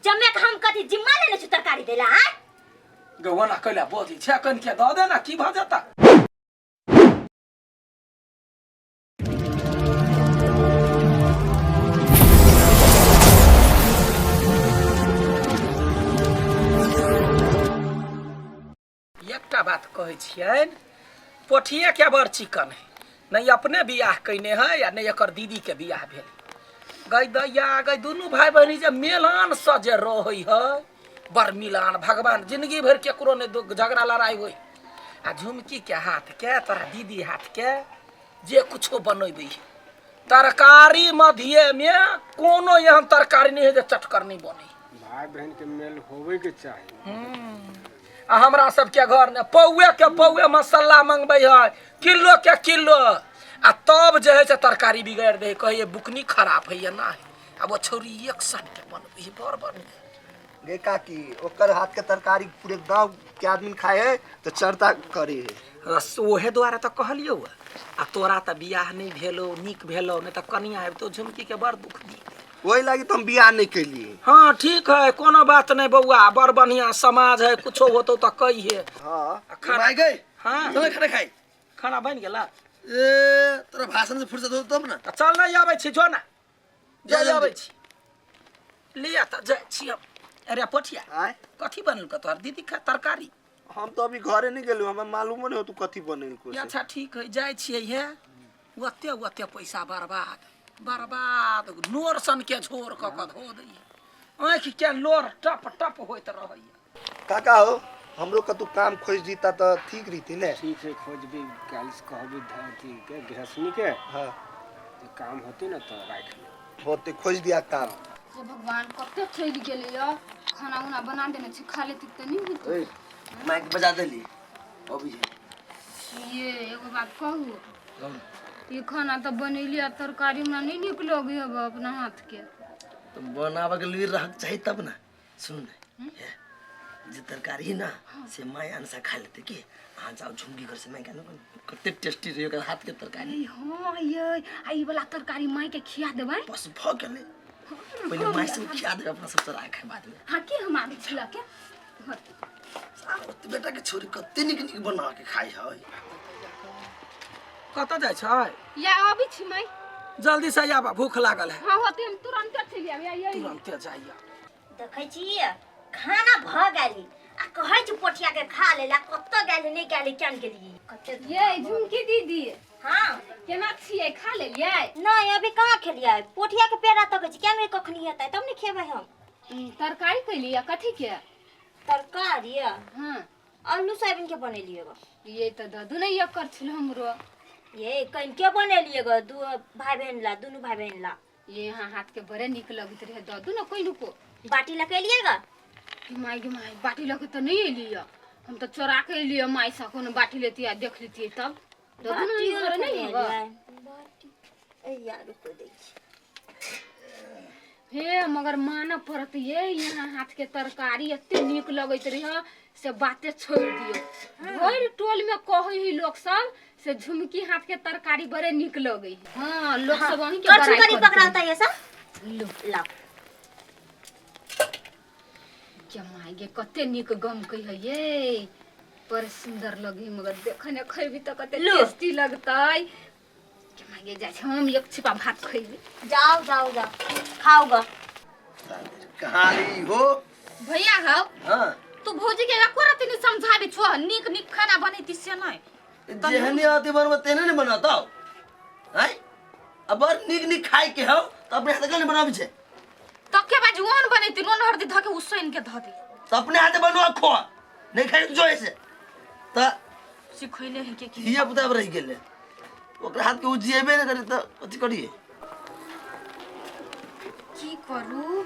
जमे के हम कथी जिम्मा लेने छु तरकारी देला आ गौना कैला बजै छै कनिके दऽ दे ना की भऽ जेता एकटा बात कहै छियनि पोठिए के बड़ चिकन है नहि अपने बियाह कयने है या नहि एकर दीदी के बियाह भेल गई दैया गई दुनू भाई बहिनी जे मेलान से जे रहै है बड़ मिलान भगवान जिंदगी भरि केकरो नहि दुख झगड़ा लड़ाई होइ आ झुमकी के हाथ के तोरा दीदी हाथ के जे कुछो बनेबै तरकारी मधिये में कोनो एहन तरकारी नहीं है जे चटकर नहीं बने भाई बहन के मेल होवे के चाही आ हमरा सबके घर ने पौए के पौए मसाला मंगबै है किलो के किलो आ तब जे है से तरकारी बिगाड़ि दे कहिए बुकनी खराब है या ना है आब ओ छौरी एक सन के बनबै है बड़ बढ़िया गे काकी ओकर हाथ के तरकारी पूरे गांव के आदमी खाए है तो चर्चा करे है रस ओहे दुआरे तऽ कहलियौ आ तोरा तऽ बियाह नहि भेलौ नीक भेलौ नहि तऽ कनिया आबितौ झुमकी के बड़ दुख दी वही लागी तो हम बियाह नहीं कैलिए हाँ ठीक है कोनो बात नहीं बौआ बड़ बढ़िया समाज है कुछो होतो तऽ कहिए हाँ आ खाना माय गई हाँ चल खाना खाई खाना बनि गेला ए तोरा भाषण से फुर्सत हो तब ना तऽ चल नहि आबै छी जो ना जा जा जल्दी। आबै छी लिअ तऽ जाइ छी हम अरे पोठिया आय कथी बनेलको तोहर दीदी खा तरकारी हम तो अभी घरे नहीं गेलू हमरा मालूमो नहीं हो तू कथी बनेलको से। अच्छा ठीक है जाइ छियै हे ओते ओते पैसा बर्बाद बर्बाद नोर सन के झोर कऽ कऽ धो दैए आँखि के लोर टप टप होइत रहैए काका हो हमरो कतु काम खोज दीता तो ठीक रही ने ठीक है खोजबी काल्हि से कहबी अथी के गृहस्थनी के हाँ जे काम होती ना तो राखि ले होते खोज दिया काम हे भगवान कते चलि गेलै यऽ खाना उना बना देने छी खा लेती तऽ नहि होतै माइक बजा देली अभी है ये एगो बात कहू ई खाना तऽ बनेली आ तरकारी हमरा नहि नीक लगैए अपना हाथके तो बनावे के लूर रहक चाही तब ना सुन ने हे, जे तरकारी है ना से माय अनसा खा लेते की अहाँ जाओ झुमकी घर से मैं कहना कते टेस्टी रही ओकर हाथ के तरकारी ई हाँ ये आ ई वाला तरकारी माय के खिया देबै बस भ गेलै पहिले माय से खिया देबै अपना सब चोरा खाए बाद में हाँ के हम आबै छी लऽ के साला, ओते बेटा के छोरी कते नीक नीक बना के खाइ है कतऽ जाइ छै या अबै छी माय जल्दी से आबा भूख लागल है हाँ होते हम तुरंत चलि आबै या तुरन्ते जाइया देखै छी खाना भऽ गेली आ कहै छी पोठिया के खा लेला कतऽ गेली नहि गेली केन गेली कते ये झुमकी दीदी हाँ केना छियै खा लेलियै नहीं अभी कहाँ खेलियै पोठिया के पेड़ा तकै छी केन कखनी हेतै तब ने खेबै हम तरकारी कैलियै कथी के तरकारी हाँ आलू सोयाबीन के बनेलियै गो ये तऽ ददू ने एकर छल हमरो ये कनि के बनेलियै गो दू भाई बहन ला दुनू भाई बहन ला ये यहाँ हाथ के बड़े निक लगैत रहे ददू ने कोई नुको बाटी लऽ के एलियै गा गे माय गे माय बाटी लऽ के तऽ नहीं एलियै हम तऽ चोरा के एलियै माय से कोनो बाटी लेती आ देख लेती तब ददू ने बाटियो घर लऽ के नहीं नहि होगा एलियै बाटी ए यार रुको दै छी हे मगर मानऽ पड़त ये यहाँ हाथ के तरकारी एते नीक लगैत रहे से बाते छोड़ दियो भरि टोल में कहै ही लोग सब से झुमकी हाथ के तरकारी बड़े नीक लगै है हाँ लोग सब अहीं के करछुल बड़ाई कनी करते पकड़ाता ये सब लो लाओ के माय गे कते नीक गमकै है ये बड़ सुंदर लगे मगर देखने ने खैबी तऽ कते लो। टेस्टी लगतै के माय गे जाइ छी हम एक छिपा भात खैबी जाओ जाओ जाओ खाओ गा कहाँ रही हो भैया हौ हाँ तू भौजी के एको रत्ती नहीं समझाबी छो नीक नीक खाना बनैती से नहीं जेहने अथी बनबो तेहने ने बनतौ आँय अब बड़ नीक नीक खाय के हौ तऽ अपने हाथे ने बनाबै छै तके बाजू ओन बनैती नून हरदी धके उसैन के धऽ दी तऽ अपने हाथे बनवा खो नहीं खाय जो ऐसे तऽ सिखैले है के की धिया पुता रहि गेलै ओकरा हाथ के ओ जियेबे नहि करे तऽ अथी करिए की करू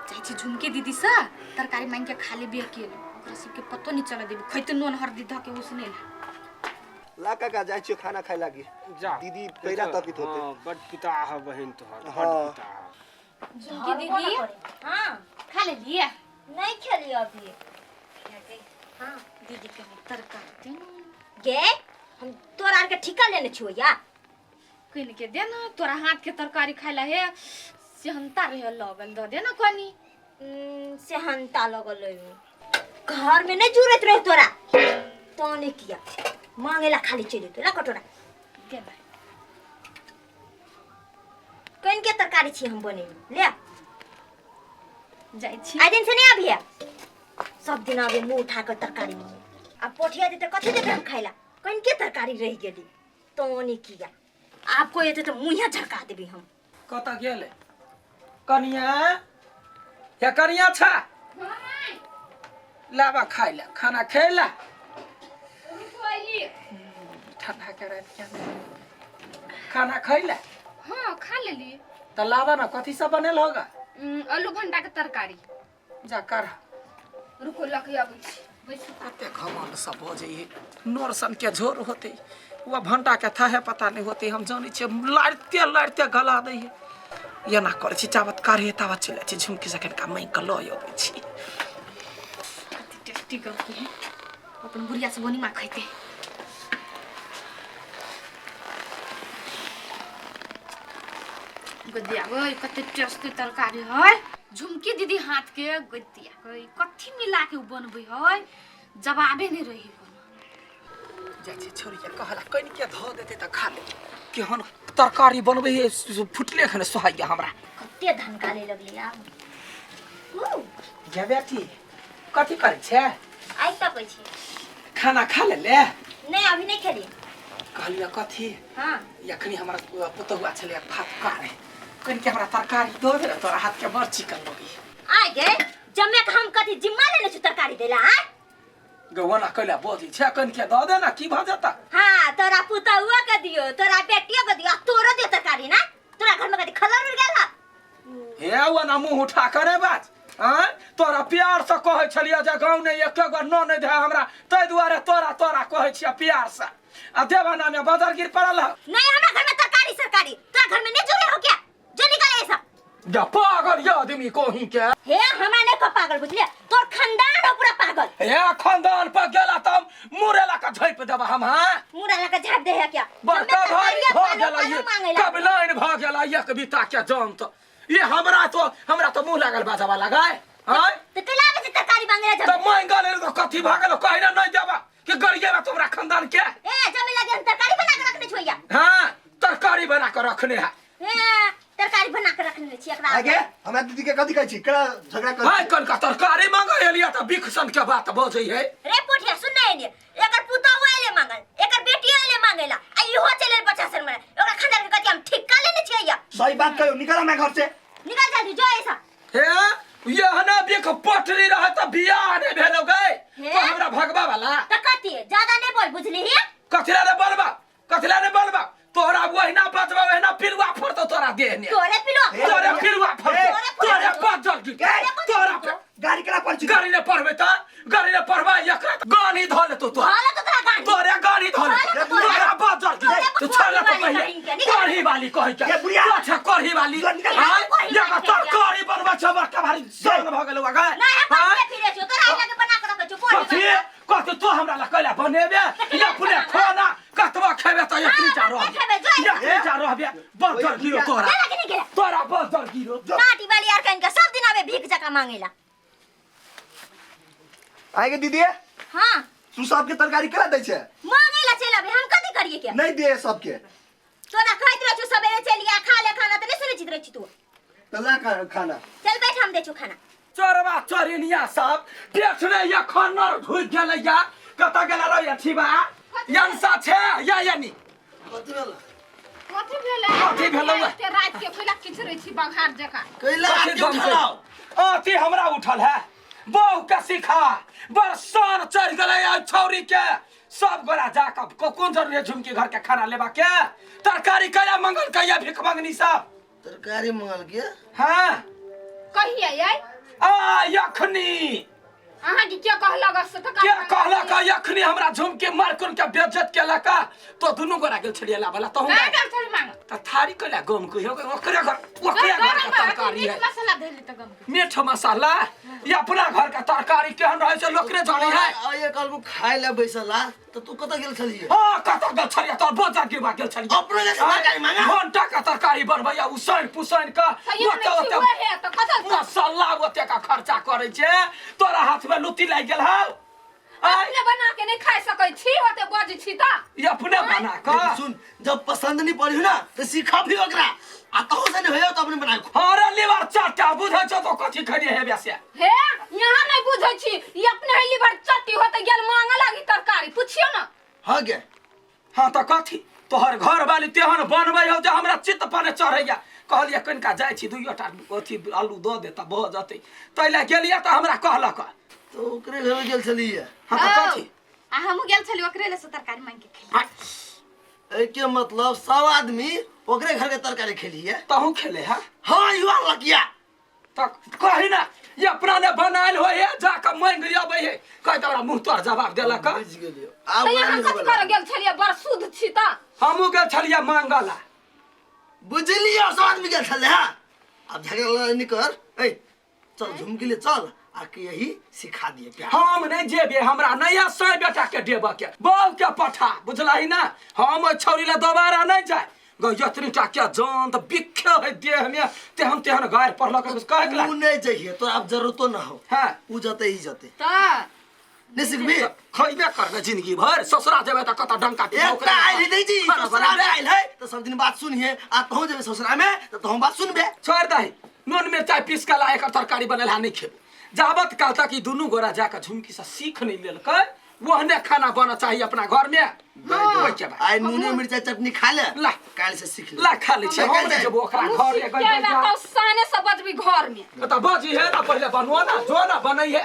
जाइ छी झुमके दीदी से तरकारी मांगि के खा लेबी अकेले ओकरा सबके पतो नहीं चल देबी खैते नून हरदी धके उसने ला काका जाइ छियो खाना खाए लागी जा दीदी पैरा तकित होते हाँ बड पिता है बहन तोहर बड हाँ। पिता है झुमकी दीदी हाँ खा लेलिए नहीं खेलिए अभी हाँ दीदी के तरकारी दे ना। गे हम तोरा आर के ठिका लेने छियो या किन के दे ना तोरा हाथ के तरकारी खाय ला हे सेहनता रहे लगल दऽ दे ना कनी सेहनता लगल रही घर में नहीं जुड़त रहे तोरा तो नहीं किया मांगेला खाली चले तो ला कटोरा दे बा। कौन के तरकारी छी हम बने ले जाइ छी आइ दिन से नहीं आबिया सब दिन आबे मुंह उठा कर तरकारी मांगे आ पोठिया देते कथी देते हम खाइला कौन के तरकारी रह गेली तो नहीं किया आपको ये तो मुँह झरका देबी हम। कतऽ गेलै कनिया? या कनिया छा लाबा खाइ ला, खाना खेला। ठंडा के रात क्या खाना खैला? हाँ खा लेली। त लाबा ना, कथी सब बनेल होगा? आलू भंडा के तरकारी। जा कर। रुको लके अबै छी, बैसू। कते घमंड सब हो जाइए, नोर सन के झोर होते, वह भंटा के था है पता नहीं होते। हम जानै छियै लड़ते लड़ते गला दै है। एना करै छी चावत काढ़े तावत चलि जाइ छी झुमकी सखन का मांगि कऽ लऽ अबै छी। कते टेस्टी गप है, अपन बुढ़िया से बोनी मा खैते। गदिया गई कते टेस्टी तरकारी है झुमकी दीदी हाथ के। गदिया गई कथी मिला के उ बनबै है, जवाबे नहीं रही कोनो। जाइ छी छोड़िया कहला कनि के धऽ देतै तऽ खा लेबै। केहन तरकारी बनबै है फुटले खने सोहाइया हमरा। कते धनकाले लगले आब। गे बेटी कथी करै छै? आइ तकै छी। खाना खा लेले? नहीं अभी नहीं खेली। कहलियै कथी? हाँ अखनी हमरा पुतहुआ छलै भात काढ़े, कनि के हमरा तरकारी दऽ दे ने, तोरा हाथ के बड़ चिकन लगै। आइ गे जमे के हम कथी जिम्मा लेने छु तरकारी देला? आइ गौना कैला बजै छै, कनि के दऽ दे ना की भऽ जेता। हाँ तोरा पुतहुआ के दियो, तोरा बेटियो के दियो, तोरो दियो तरकारी ना। तोरा घर में कथी खलर उड़ गेल? हे ओना मुँह उठा करे बाज। आँय तोरा प्यार से कहै छलियै जे गाँव नहि एक गो न नहि दे हमरा, ताहि दुआरे तोरा तोरा कहै छियै प्यार से। आ देवाना में बदर गिर पड़ल है। नहीं हमरा घर में तरकारी सरकारी तोरा घर में नहीं जुड़े हो क्या? जो निकले ये सब। या पागल ये आदमी कोही के। हे हमरा नहीं को पागल बुझलिए, तोर खानदान हो पूरा पागल। हे खानदान पर गेला त मुरेला का झाँप देबा हम। हाँ मुरेला का झाँप दे है क्या? बड़का भाई भ गेला ये कबलाइन भ गेला एक बिता के जान त ये हमरा तो मुंह लागल बाजावा लगाए। हां त केला आबै छै तरकारी मांगेला त मांगल त कथी भ गेल कहि ना नहीं देबा कि गरिएबा तोरा खानदान के। ए जमे लगे हम तरकारी बना के रखने छोइया। हां तरकारी बना के रखने है। ए तरकारी बना के रखने छी एकरा। आगे हमरा दीदी के कथी कहै छी? केना झगड़ा कर? हाय कन का तरकारी मांगे एलिया त बिखसन के बात बजै है। रे पोठिया सुन नै एलिया, एकर पुतहु एले मांगल, एकर बेटी एले मांगेला, आ इहो चले बच्चा सन में ओकरा खानदान के कथी हम ठिक्का लेने छियै। सही बात कहियो, निकल हमरा घर से। निकल जल्दी जो ऐसा। हे यहना बिख पटरी रहे त बियाह नै भेलो गए तो हमरा भगवा वाला त कथी ज्यादा नै बोल बुझली ही। कथिला रे बोलबा, कथिला रे बोलबा, तोरा ओहिना बचबा ओहिना पिलुआ फरतो तोरा देह ने। तोरे पिलुआ तोरे पिलुआ फरतो तोरे बचल की तोरा गाड़ी केना पड़ छी? गाड़ी ने पड़बे त गाड़ी ने पड़बा एकरा गाड़ी धऽ लेतो तोरा। तोरे गाड़ी धऽ लेतो तोरा बचल की तू छोड़ ले तो पहिले करही वाली कहै के अच्छा करही वाली। हां एगो तरकारी बनबै छ बड़का भारी जान भ गेलौ गए। नहीं हम फिरे छौ तोरा लगे बना के रखै छौ। कथी कथी तू हमरा ला कैला बनेबे या अपने खाना कतबा खेबे त एकरी टा रहबे, एकरी टा रहबे। बजर गिरो तोरा, तोरा बजर गिरो। नाटी वाली यार कहीं के सब दिन आबे भीख जका मांगेला। आएगे दीदी? हां तू सबके तरकारी केना दै छै? मांगेला चल आबे, हम कथी करिए के? नहीं दे सबके। तोरा कहैत रहै छौ सबेरे चलिया खा ले खाना त नहीं सुनै छित रहै छी तू। त ला खाना। चल बैठ हम दै छौ खाना। चोरबा चोरिनिया सब पेट ने या खन्नर ढुकि गेलै या कतऽ गेला रह छिबा यंसा छे या यानी कथी भेल? कथी भेलै? कथी भेलौ? एते रात के कैला किचरै छी बघार जकाँ? कैला कथी दम अथी हमरा उठल है बहू के सिखा बरसान चढ़ गेलै आ छौरी के। सब गोरा जाकर कोन जरूरी झुमकी घर के खाना लेबा के? तरकारी कया मंगल कया भीख मंगनी सब तरकारी मंगल के। हाँ कहिया यै? आ यखनी अहाँ के के कहलक से त के कहलक यखनी हमरा झुमके मारकुन के बेइज्जत केलक तो दुनू गोरा गेल छलियै लाबला त हम नहि गेल छली मांग त थारी कला गम कहियो ओकरे घर ओकरे घर के तरकारी है। मीट मसाला धैली त गम मीठ मसाला ये अपना घर के तरकारी केहन रहै छै लोक ने जानै है। आ एक आलू खाय ले बैसला तऽ तू कतऽ गेल छलियै? हाँ, कतऽ गेल छलियै? तोर बजार गिरबा गेल छलियै। अपने जे तरकारी मांगा। घंटा के तरकारी बनबैया उसैन पुसैन के, तऽ ओते ओते हे तऽ कतऽ मसाला ओते का खर्चा करै छै। तोरा हाथ में लुत्ती लागि गेल हौ? आय, अपने बना के नहीं खा सकै छी, ओते बजै छी तऽ। ई अपने बना कऽ। लेकिन सुन, जब पसंद नहीं पड़ी हो ना तो सीखा भी ओकरा, आ तहु से नहीं होयो तो अपने बना के खो। अरे लीवर चाटा बुझै छौ तो कथी खैने हेबे से? हे, यहाँ नहीं बुझै छी, ई अपने है लीवर चट्टी होते गेल मांगे लागी तरकारी, पुछियो ना। हाँ गे। हाँ तऽ कथी तोहर घर वाली तेहन बनबै हौ जे हमरा चित्त पर चढ़ैया। कहलियै कनिका जाइ छी दुइयो टा अथी आलू दऽ दे तऽ भऽ जेतै, ताहि लए गेलियै तऽ हमरा कहलक। तो ओकरे घर गेल छलियै? हाँ तऽ कथी। आ हमहूँ गेल छलियै ओकरे ले से तरकारी मांगि के खेलियै। एहि के मतलब सब आदमी ओकरे घर के तरकारी खेलिए? तहूँ खेले है? हाँ, इहो आनलक या। तऽ कही ना, ई अपना ने बनायल होइ है, जाकऽ मांगि अबै है, कहि तऽ ओकरा मुँह तोर जवाब देलक। बुझि गेलियौ आब। तऽ ओकरा यहाँ नहि कथी होबऽ करे गेल छलियै? बड़ शुद्ध छी तऽ। हमहूँ गेल छलियै मांगला। बुझलियौ, सब आदमी गेल छलै। हाँ, आब झगड़ा लड़ाई नहीं कर। ए चल, झुमकी ले चल आ के यही सिखा दिए प्यार। हम नहीं जेबे, हमरा नहीं है सै बेटा के देबऽ के, बहू के पठा, बुझलही ना? हम ओहि छौरी लए दोबारा नहीं जाय। जतनी टा के जान तऽ बिखे है देह में, तेहन तेहन गारि पड़लक कहे के ऊ नहीं चाहिए तो आब जरूरतो ना हो। हाँ। ऊ जते ही जते। तऽ नहीं सिखबी? खैबे करबे जिंदगी भर, ससुरा जेबे तऽ कतऽ डंका टिकाउ। एकटा आयल है जी। खाना ससुरा में बनेबै। आयल है तो सब दिन बात सुनिए, आ तहूँ जेबे ससुरा में तो तहूँ बात सुनबे। छोड़ि दही, नून मिरचाइ पीस कऽ ला, एकर तरकारी बनेलहा नहि खेबै। जाबत काल तक ई दुनू गोरा जाकऽ झुमकी से सीख नहि लेलकै, ओहने खाना बनऽ चाही अपना घर में। ओहिके बाद आइ नूने मिरचाई चटनी खा ले। ला। काल्हि से सीख ले। ला खा लै छियै, हम नहि जेबो ओकरा हमहूँ घर। सीख के अयला तऽ साने से बजबी घर में। तऽ बजी है ना, पहिले बनबो ना, जो ना बनै है।